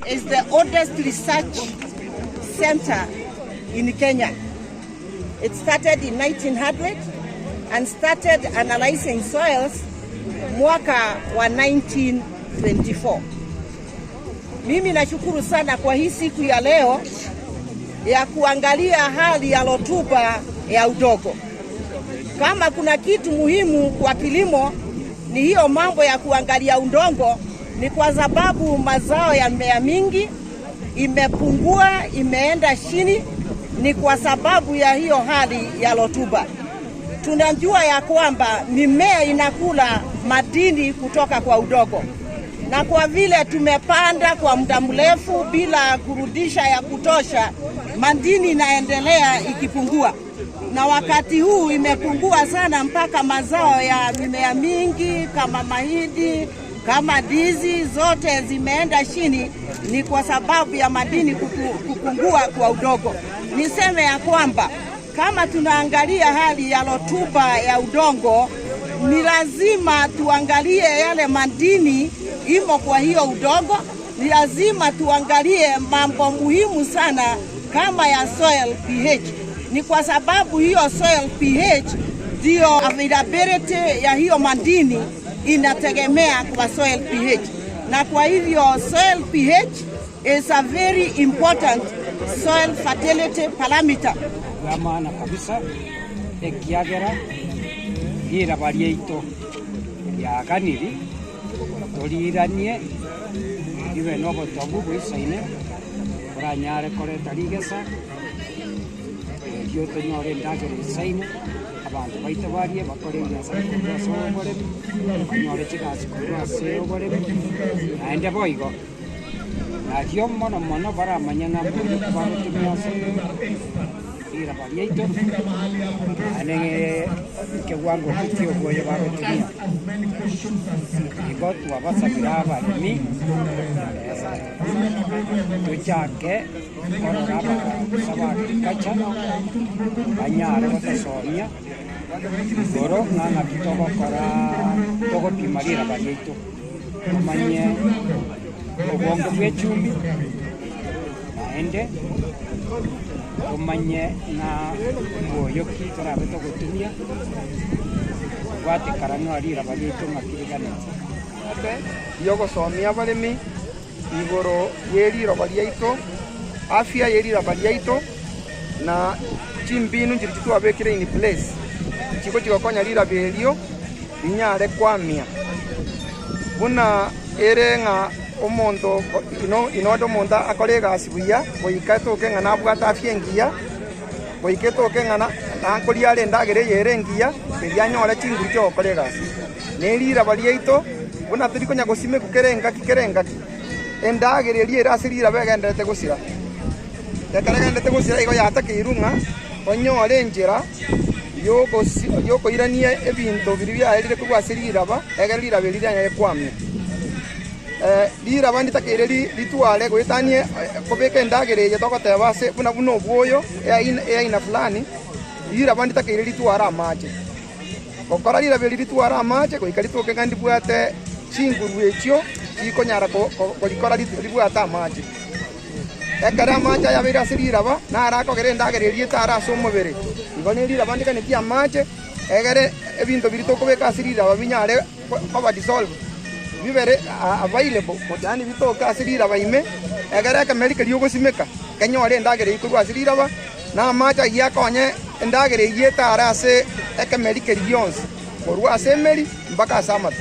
Is the oldest research center in Kenya. It started in 1900 and started analyzing soils mwaka wa 1924. Mimi nashukuru sana kwa hii siku ya leo ya kuangalia hali ya rotuba ya udongo. Kama kuna kitu muhimu kwa kilimo ni hiyo mambo ya kuangalia udongo, ni kwa sababu mazao ya mmea mingi imepungua, imeenda chini, ni kwa sababu ya hiyo hali ya rotuba. Tunajua ya kwamba mimea inakula madini kutoka kwa udongo, na kwa vile tumepanda kwa muda mrefu bila kurudisha ya kutosha, madini inaendelea ikipungua, na wakati huu imepungua sana mpaka mazao ya mimea mingi kama mahindi kama ndizi zote zimeenda chini, ni kwa sababu ya madini kupungua kwa udongo. Niseme ya kwamba kama tunaangalia hali ya rotuba ya udongo, ni lazima tuangalie yale madini imo kwa hiyo udongo. Ni lazima tuangalie mambo muhimu sana kama ya soil pH. Ni kwa sababu hiyo soil pH ndio availability ya hiyo madini inategemea kwa soil pH, na kwa hivyo soil pH is a very important soil fertility parameter. Bwa maana kabisa, ekiagera riraba riaito riaganiri toriranie ribe nobotobu boisaine boranyare koreta rigesa erio tonyore endagera eisaine abanto baito barie bakore ebiasara korwa ase oboremi, banyore chigasi korwa ase oboremi, naende boigo. Nario mono mono baramanye ng'a mbuya bagotumia ase riraba riaito, naende ekewango ki ki'obwoyo bagotumia. Igo twabasabire abaremi tochake korora abaafisa ba agriculture banyare gotosomia igoro ng'a ng'aki togokora togopima riraba riaito. Tomanye obonge bw'echumbi, naende tomanye ng'a oyo ki torabe togotumia kobwatekana ng'a riraba riaito ng'aki riganeti. Ri'ogosomia abaremi igoro ye riroba riaito, afya ye riroba riaito, na chimbinu chiria chitwabekire in place, chigochia gokonya riraba erio rinyare kwamia. Buna ere ng'a omonto in order omonto akore egasi buya, goika etoke ng'a nabwate afya engiya, goika etoke ng'a nakoria are endagera eye ere engiya, erio anyore chinguru chi'ogokora egasi. Ne riraba riaito, buna tori konya gosimekwa kera engaki kera engaki, endagera eria ere ase riraba egendererete gosira. Ekero egendererete gosira igo yatakeirwe ng'a onyore enchera y'okoirania ebinto biria biaerire korwa ase riraba, egere riraba erio rianyare kwamia. Riraba nditakeire ritware goetania kobeka endagera eye togoteba ase buna buna obwoyo eaina fulani, riraba nditakeire ritware amache. Gokora riraba eri ritware amache goika ritoke ng'a ndibwate chinguru echio chikonyara korikora ribwate amache. Ekero amache ayabeire ase riraba, naro akogera endagera eria etare ase omobere. Igo ne riraba ndiganetie amache, egere ebinto biria tokobeka ase riraba binyare koba dissolved, bibere available, yaani bitoke ase riraba ime, egere ekemeri keria ogosimeka kenyore endagera eyio korwa ase riraba, na amache ayio akonye endagera eyio etare ase ekemeri keria gionsi, korwa ase emeri mpaka ase amato.